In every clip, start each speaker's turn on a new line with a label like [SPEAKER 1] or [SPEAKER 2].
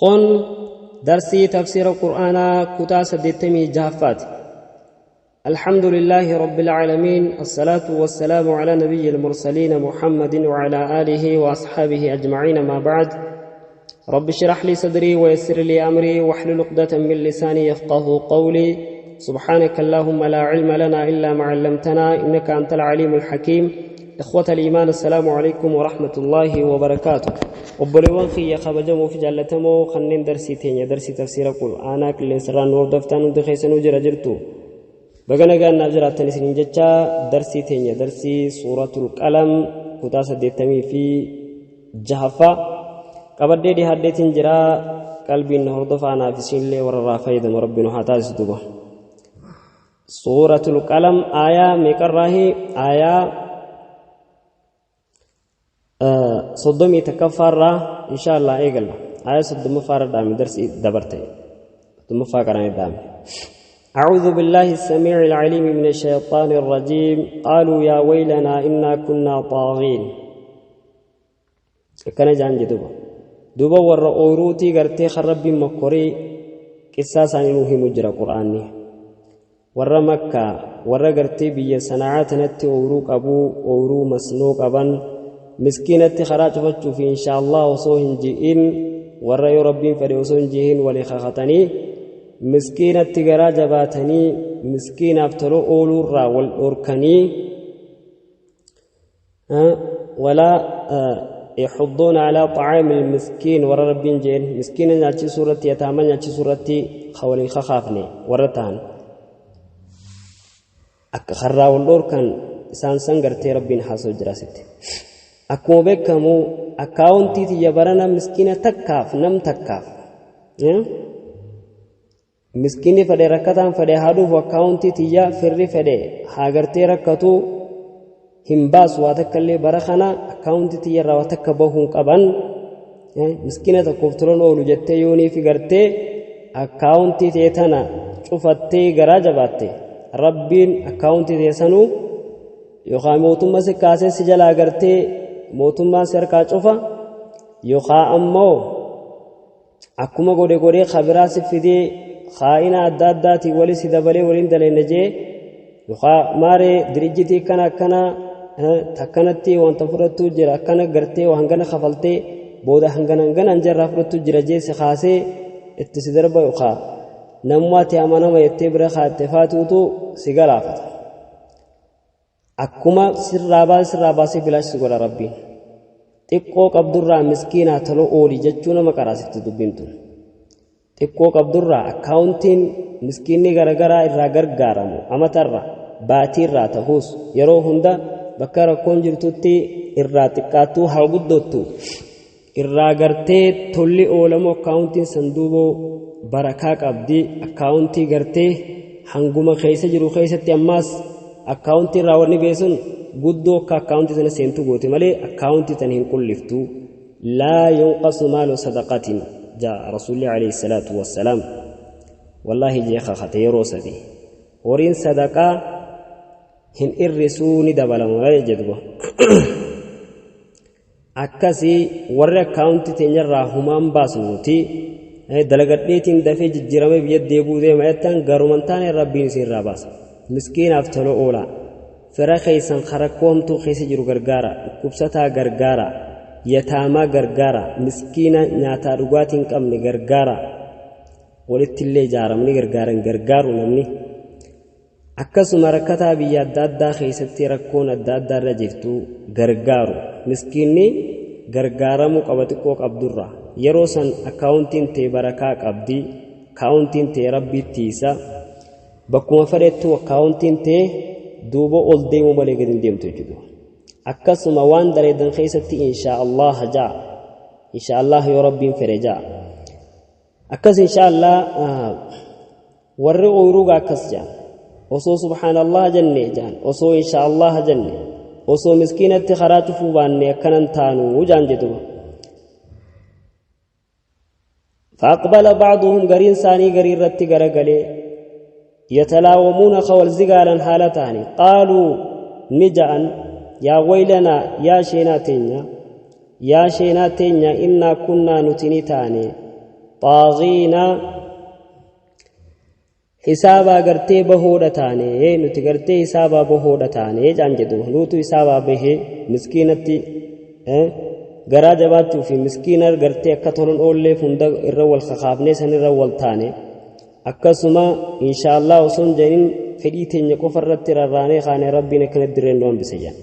[SPEAKER 1] Kun darsii tafsiira Qur'aanaa kutaa 86ffaati. الحمد لله رب العالمين، الصلاة والسلام على نبي المرسلين محمد وعلى آله وأصحابه أجمعين، ما بعد، رب اشرح لي صدري ويسر لي أمري واحلل عقدة من لساني يفقه قولي. سبحانك اللهم لا علم لنا إلا ما علمتنا إنك أنت العليم الحكيم. إخوة الإيمان، السلام عليكم ورحمة الله وبركاته. Obboleewwan kiyya kabajamoo fi jaallatamoo kanneen darsii teenya, darsii tafsiira Qur'aanaa qilleensarraan nu hordoftan, hundi keessanuu jira jirtu, baga nagaan naaf jiraattan isiniin jecha, darsii teenya, darsii Suuratul Qalam kutaa 86ffaa qabadhee dhihaadheetiin jira. Qalbiin na hordofaa, naaf isinillee warra irraa fayyadamu Rabbi nu haa taasisu. Duba Suuratul Qalam aayaa meeqarraahi? Aayaa 31ffaarraa insha Allah eegalla. Aayaa 30ffaarra dhaame, darsii dabarte 30ffaa qaraan dhaame. أعوذ بالله السميع العليم من الشيطان الرجيم. قالوا يا ويلنا إنا كنا طاغين. Akkana jaan jedhuba duuba warra ooyruutii gartee kan Rabbiin mokkorii qissaa isaanii nuu himu jira Qur'aanni. Warra Makkaa, warra gartee biyya Sana'aa tanatti ooyruu qabuu, ooyruu masnoo qaban, miskiinatti karaa cufachuu fi insha Allah osoo hin ji'in, warra yoo Rabbiin fedhe osoo hin ji'in walii kakatanii, miskiinatti garaa jabaatanii, miskiinaaf tola ooluurraa wal dhorkanii, ولا يحضون على طعام المسكين، warra Rabbiin jeen miskiina nyaachisuu irratti, yataama nyaachisuu irratti waliin kakaafne warra ta'an, akka karraa wal dhorkan isaan san gartee Rabbiin haasoo jira asitti. Akkuma beekamu, akkaawuntii tiyya barana miskiina takkaaf, nam takkaaf, miskiinni fedhe, rakkataan fedhe haa dhufu, akkaawuntii tiyya firri fedhe haa gartee rakkatu, hin baasu waa takka illee. Bara kana akkaawuntii tiyya irraa waa takka bahuu hin qaban, miskiina tokkoof tolan oolu jettee yoonii fi gartee akkaawuntii tee tana cufattee garaa jabaatte, Rabbiin akkaawuntii tee sanuu yookaan mootummaa si kaasee si jalaa gartee mootummaan si harkaa cufa, yookaan ammoo akkuma godhe godhee kabiraa si fidee kaa'ina adda addaatiin wali si dabalee waliin dalayna jee, yookaan maaree dirijjitii akkana akkana takkanatti wanta fudhattuu jira, akkana gartee hangana kafaltee booda hangana hangana anjarraa fudhattuu jira jee si kaasee itti si darba, yookaan namummaatti amanama jettee bira kaatte faatuutu si galaafata. Akkuma sirraa baasee sirraa baasee bilaash si godha Rabbiin. Xiqqoo qabdurraa miskiinaa tola ooli jechuu nama qaraasitti dubbiin tun. Xiqqoo qabdurraa akkaawuntiin miskiinni garagaraa irraa gargaaramu amatarra baatiirraa ta'us, yeroo hunda bakka rakkoon jirtutti irraa xiqqaattuu haa guddottu irraa gartee tolli oolamu, akkaawuntiin sanduuboo barakaa qabdi. Akkaawuntii gartee hanguma keessa jiru keessatti ammaas akkaawuntii irraa wanni beesun guddoo akka akkaawuntii sana seentu goote malee akkaawuntii tana hin qulliftu. Laa yunqasu maalu sadaqatin jaa Rasuulli alayhi salaatu wassalaam. Wallaahi jee kakate yeroo sadi, horiin sadaqaa hin irrisuu, ni dabalama malee jedhuba. Akkasii warri akkaawuntii teenyarraa humaan baasnu nuti dalagadheetiin dafee jijjiiramee biyya deebi'uu deema jettan, garuman taane Rabbiin isin irraa baasa. Miskiinaaf tola oolaa. Fira keessan rakkoo hamtuu keessa jiru gargaara. Dhukkubsataa gargaara. Yataamaa gargaara. Miskiina nyaataa dhugaatii hin qabne gargaara. Walitti illee ijaaramanii gargaaran gargaaru namni. Akkasuma rakkataa biyya adda addaa keessatti rakkoon adda addaa irra jirtu gargaaru. Miskiinni gargaaramuu qaba xiqqoo qabdurra. Yeroo san akkaawuntiin tee barakaa qabdi. Akkaawuntiin tee Rabbii tiisa. Bakkuma fedhettuu akkaawuntiin tee duuba ol deemuu malee gadi hin deemtu jechuudha. Akkasuma waan daleedan keessatti inshaa Allah ja'a. Inshaa Allah yoo Rabbiin fedhe ja'a. Akkas inshaa Allah warri ooyiruu akkas jedhan, osoo subhaanallah jenne jedhan, osoo inshaa Allah jenne, osoo miskiinatti karaa cufuu baanne akkanan taanu jaan jedhu. فأقبل بعضهم، قرين ساني قرين رتي قرقلي، يتلاومون خول زقالا حالتاني، قالوا نجأ، يا ويلنا، يا شينا تينيا، يا شينا تينيا، إنا كنا نتني تاني. Xaagiina hisaabaa gartee bahoodha taane, nuti gartee hisaabaa bahoodha taane jaan jedhu. Nuutu hisaabaa bahee miskiinatti garaa jabaachuu fi miskiina gartee akka tolan oolleef hunda irra wal kakaafnee san irra wal taane. Akkasuma inshaallah osoo hin jedhin fedhii teenya qofa irratti rarraanee kaane, Rabbiin akkana dirreen nu hambise jedhan.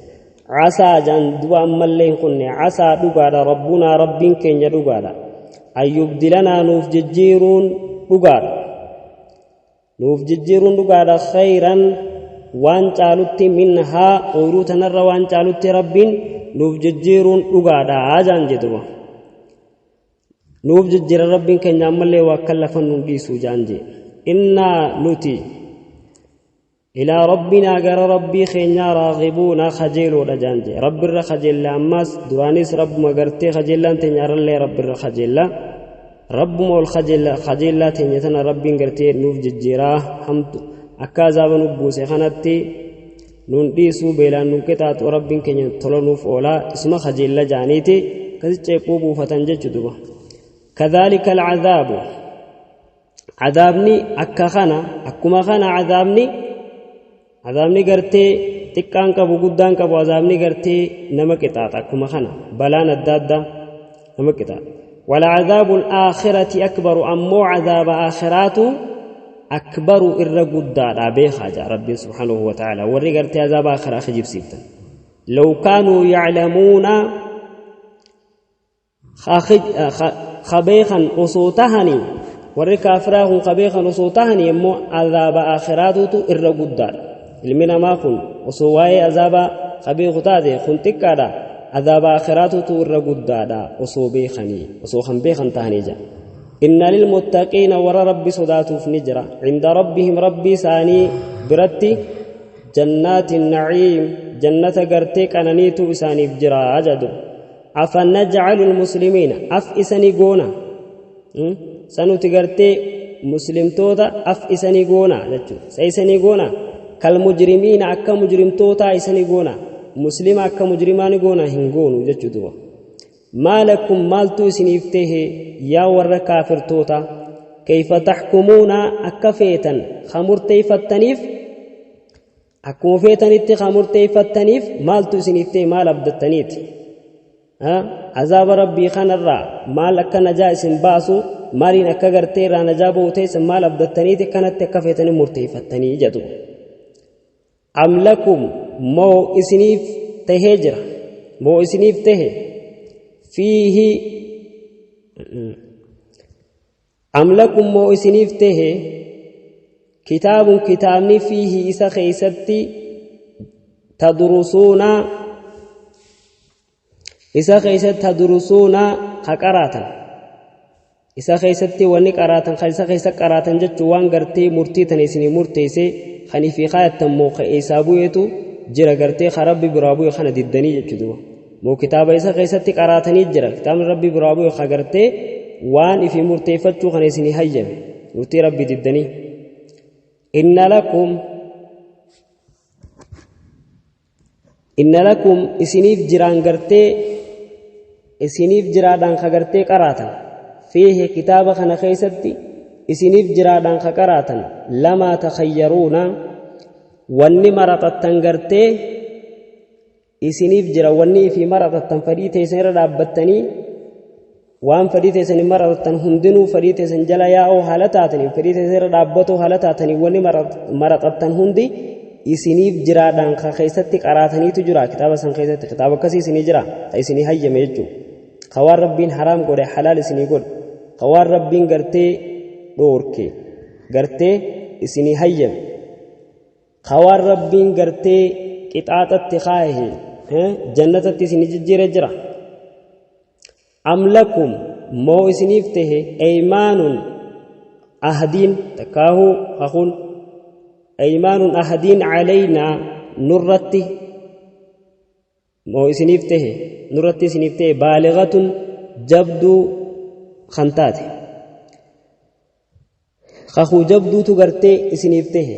[SPEAKER 1] Casaa jaan duba ammallee hin kunne. Casaa dhugaadha, rabbunaa Rabbiin keenya dhugaadha, ayyubdilanaa nuuf jijjiiruun dhugaadha, nuuf jijjiiruun dhugaadha, khayran waan caalutti, minhaa ooyiruu tanarra waan caalutti Rabbiin nuuf jijjiiruun dhugaadha jaan jedhuba. Nuuf jijjiira Rabbiin keenya, ammallee waa akka lafa nuun dhiisu jaan jee. Innaa nuti ilaa rabbinaa gara Rabbii keenyaa raagibuuna kajeeloodha jaan jee. Rabbirra kajeella, ammaas duraanis Rabbuma gartee kajeellaan teenya, arallee Rabbirra kajeella, Rabbuma ol kajeella. Kajeellaa teenya tana Rabbiin gartee nuuf jijjiiraa, hamtu akka azaaba nuuf buuse kanatti nun dhiisuu, beelaan nun qixaaxu, Rabbiin keenya tola nuuf oolaa, isuma kajeella jaaniiti akkasi ceephuu buufatan jechu duba. Kadhaalika alcadhaabu, cadaabni akka kana, akkuma kana cadaabni, cadaabni gartee xiqqaan qabu guddaan qabu, azaabni gartee nama qixaaxa, akkuma kana balaan adda addaa nama qixaaxa. Walcadaabu alaakhirati akbaru, ammoo cadaaba aakhiraatu akbaru irra guddaadha beekaa jaa Rabbiin subhaanahu wa ta'ala. Warri gartee azaaba aakhiraa kijibsiiftan, law kaanuu yaclamuuna ka beekan osoo tahanii, warri kaafiraa kun ka beekan osoo tahanii, immoo azaaba aakhiraatutu irra guddaadha. Ilmi namaa kun osoo waa'ee azaabaa ka beeku taate kun xiqqaadha, azaaba aakhiraatutu irra guddaadha osoo beekanii, osoo kan beekan tahanii jira. Inna lilmuttaqiina, warra Rabbi sodaatuuf ni jira, cinda rabbihim Rabbii isaanii biratti, jannaati naciim, jannata gartee qananiitu isaaniif jira jedhu. Afa najcalu lmuslimiina af isanii goona sanuti gartee muslimtoota af isanii goona jechuudha. Sa isanii goona kal mujrimiina, akka mujrimtootaa isanii goona, muslima akka mujrimaa ni goona? Hin goonu jechuu duba. Maa lakum, maaltu isiniif tahe yaa warra kaafirtoota? Kayfa taxkumuuna, akka feetan ka murteeyfattaniif, akkuma feetanitti ka murteeyfattaniif maaltu isiniif ta'e? Maal abdattaniiti azaaba Rabbii kanarraa? Maal akka najaa isin baasu, maaliin akka gartee irraa najaa ba'u teessan, maal abdattaniiti kanatti akka feetanii murteeyfattanii jedhu? Am lakum, moo isiniif tahee jira, moo isiniif tahe fiihi, am lakum, moo isiniif tahe, kitaabun kitaabni, fiihi isa keeysatti, tadrusuuna isa keessatti, tadrusuuna ka qaraatan isa keessatti, wanni qaraatan kan isa keessa qaraatan jechuun waan gartee murtii tana isinii murteesse kan ifii kaayattan moo ka eessaa bu'eetu jira gartee ka Rabbi biraa bu'e kana diddanii jechuu duba? Moo kitaaba isa keessatti qaraatanii jira, kitaabni Rabbi biraa bu'e ka gartee waan ifii murteeffachuu kana isinii hayyame, murtii Rabbi diddanii? Inna lakum, inna lakum isiniif jiraan gartee isiniif jiraadhaan ka gartee qaraatan, fiihi kitaaba kana keessatti isiniif jiraadhaan ka qaraatan, lamaa takhayyaruuna wanni maraxattan gartee isiniif jira, wanni ifii maraxattan fedhii teessan irra dhaabbattanii waan fedhii teessan hin maraxattan hundinuu fedhii teessan jala yaa'oo haala taataniin, fedhii teessan irra dhaabbatoo haala taataniin, wanni maraxattan hundi isiniif jiraadhaan ka keessatti qaraataniitu jira kitaaba san keessatti. Kitaaba akkasii isinii jira ka isinii hayyame jechuudha, ka waan Rabbiin haraam godhe halaal isinii godhe, ka waan Rabbiin gartee dhoorke gartee isinii hayyame, ka waan Rabbiin gartee qixaaxatti kaahe jannatatti isinii jijjiire jira. Am lakum, moo isiniif tahe, eymaanun ahdiin takkaahuu kakuun, eymaanun ahdiin calaynaa nurratti moo isiniif tahe, nurratti isiniif tahe, baaligatun jabduu kan taate, kakuu jabduutu gartee isiniif tahe,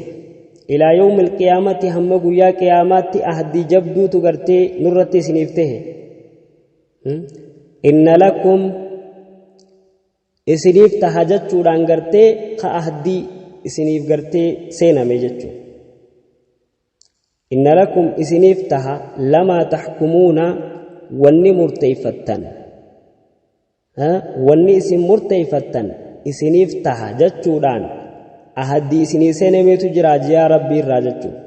[SPEAKER 1] ilaa yawmi alqiyaamatti hamma guyyaa qiyaamaatti ahdii jabduutu gartee nurratti isiniif tahe? Inna lakum, Isiniif taha jechuudhaan gartee ka ahdii isiniif gartee seename jechuudha. Inna lakum isiniif taha lamaa taxkumuuna wanni murteeyfattan wanni isin murteeyfattan isiniif taha jechuudhaan ahdii isinii seenameetu jira jiyaa rabbii irraa jechuudha.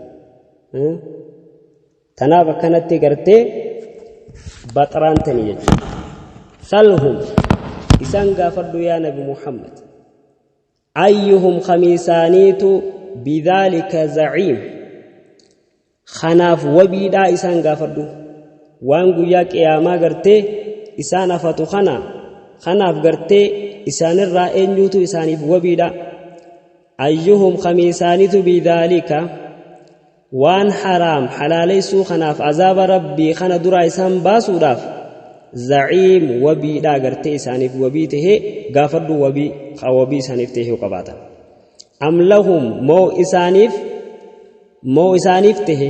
[SPEAKER 1] Tanaaf akkanatti gartee baxraantanii jechuudha. Salhum isaan gaafadhu yaa nabi Muhammad. Ayyuhum kamiisaaniitu bidhaalika zaciim. Kanaaf wabiidhaa isaan gaafadhu. Waan guyyaa qiyaamaa gartee isaan afatu kana kanaaf gartee isaanirraa eenyuutu isaaniif wabiidha. Ayyuhum kamiisaaniitu bidhaalika Waan haraam halaaleysuu kanaaf azaaba Rabbii kana duraa isaan baasuudhaaf zaciim wabiidhaa gartee isaaniif wabii tahee gaafadhu wabii ka wabii isaaniif tahee yoo qabaatan. Am lahum moo isaaniif moo isaaniif tahe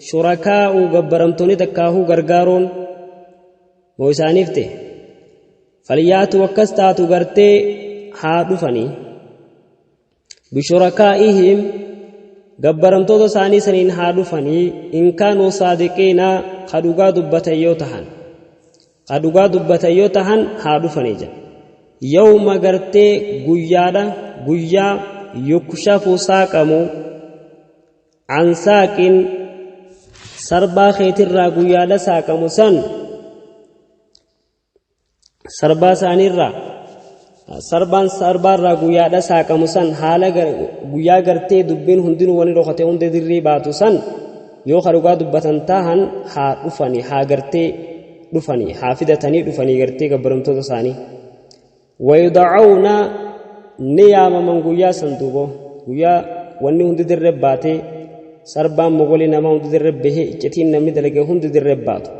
[SPEAKER 1] shurakaa'u gabbaramtoonni takkaahuu gargaaroon moo isaaniif tahe falyaatu akkas taatu gartee haa dhufanii bishurakaa'ihim gabbaramtoota isaanii saniin haa dhufanii in kaanuu saadiqiina ka dhugaa dubbatan yoo tahan ka dhugaa dubbatan yoo tahan haa dhufanii jedha yawma gartee guyyaadha guyyaa yukshafu saaqamu an saaqin sarbaa keetirraa guyyaadha saaqamu san Sarbaa isaaniirraa sarbaan sarbaarraa guyyaadha saaqamu san haala guyyaa gartee dubbiin hundinuu wani dhokate hunda dirrii baatu san yoo ka dhugaa dubbatan tahan haa dhufanii haa gartee dhufanii haa fidatanii dhufanii gartee gabbaramtoota isaanii. Wayuda'awna ni yaamaman guyyaa san duuba guyyaa wanni hundi dirree baatee sarbaan mogolii namaa hundi dirree bahee iccitiin namni dalage hundi dirree baatu.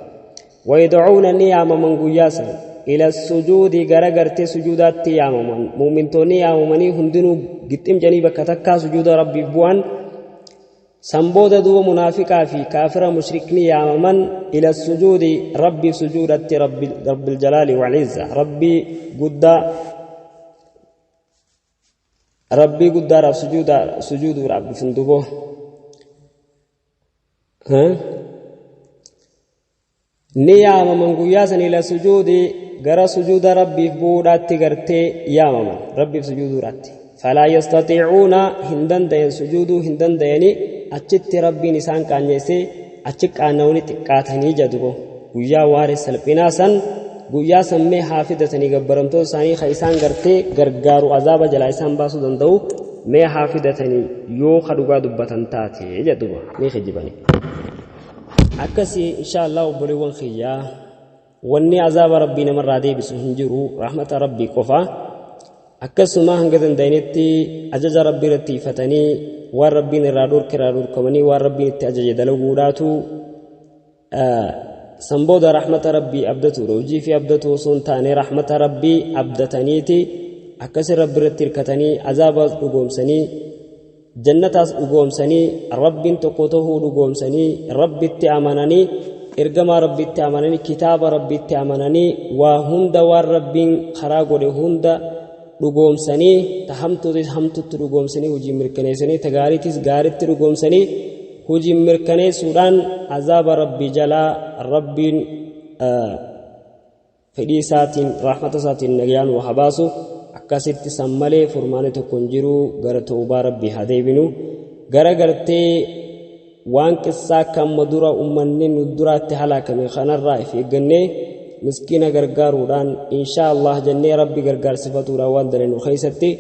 [SPEAKER 1] Wayud'uuna ni yaamaman guyyaa san ila sujuudi gara gartee sujuudaatti yaamaman mu'mintoonni yaamamanii hundinuu gixxim jedhanii bakka takkaa sujuuda rabbiif bu'an san booda duuba munaafiqaa fi kaafira mushrikni yaamaman ila sujuudi rabbiif sujuudatti rabbil jalaali wal izza rabbii guddaa rabbii guddaadhaaf sujuuduudhaaf dhufan duboo Ni yaamaman guyyaa san ila sujuudi gara sujuuda rabbiif bu'uudhaatti gartee yaamaman rabbiif sujuuduudhaatti. Falaa yastatiicuuna hin dandayan sujuuduu hin dandayani achitti rabbiin isaan qaanyeessee achi qaanna'uuni xiqqaatanii jedhu guyyaa waaree salphinaa san guyyaa san mee haa fidatanii gabbaramtoota isaanii ka isaan gartee gargaaru azaaba jalaa isaan baasuu danda'u mee haa fidatanii yoo ka dhugaa dubbatan taate jedhu ni kijibanii. Akkasii insha Allah obboleewwan kiyyaa wanni azaaba rabbii namarraa deebisu hin jiru rahmata rabbii qofa akkasuma hanga danda'anitti ajaja rabbii irratti ifatanii waan rabbiin irraa dhorke irraa dhorkamanii waan rabbiin itti ajaje dalaguudhaatu san booda rahmata rabbii abdatuudha hojii fi abdatu osoo hin taane rahmata rabbii abdataniiti akkasi rabbi irratti hirkatanii azaabaas dhugoomsanii Jannataas dhugoomsanii, Rabbiin tokko tahuu dhugoomsanii, Rabbitti amananii, ergamaa Rabbitti amananii, kitaaba Rabbitti amananii, waa hunda waan Rabbiin karaa godhe hunda dhugoomsanii, ta hamtuutis hamtutti dhugoomsanii hojii mirkaneessanii, ta gaariitis gaaritti dhugoomsanii hojii mirkaneessuudhaan azaaba Rabbii jalaa Rabbiin fedhii isaatiin rahmata isaatiin nagayaan nu haa baasu akkasitti san malee furmaanni tokko hin jiru gara tawbaa rabbii haa deebinu gara gartee waan qissaa kamma dura ummanni nu duraatti halaakame kanarraa if eeggannee miskiina gargaaruudhaan inshaa Allah jennee rabbi gargaarsifatuudhaan waan dalenu keessatti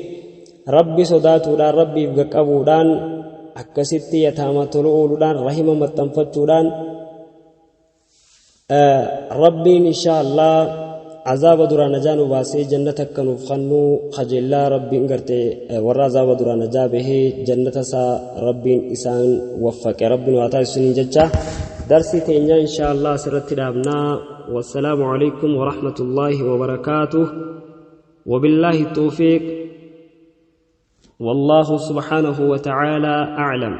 [SPEAKER 1] rabbi sodaatuudhaan rabbiif gaqqabuudhaan akkasitti yataama tolu ooluudhaan rahima maxxanfachuudhaan Rabbiin inshaa Allah azaaba duraa najaa nu baasee jannata akka nuuf kannu kajeellaa rabbiin gartee warra azaaba duraa najaa bahee jannata isaa rabbiin isaan waffaqe rabbiin waa taasisuniin jecha darsii teenya inshaa Allah asirratti dhaabnaa wassalaamu alaikum warahmatullaahi wabarakaatuh وبالله التوفيق والله سبحانه وتعالى أعلم.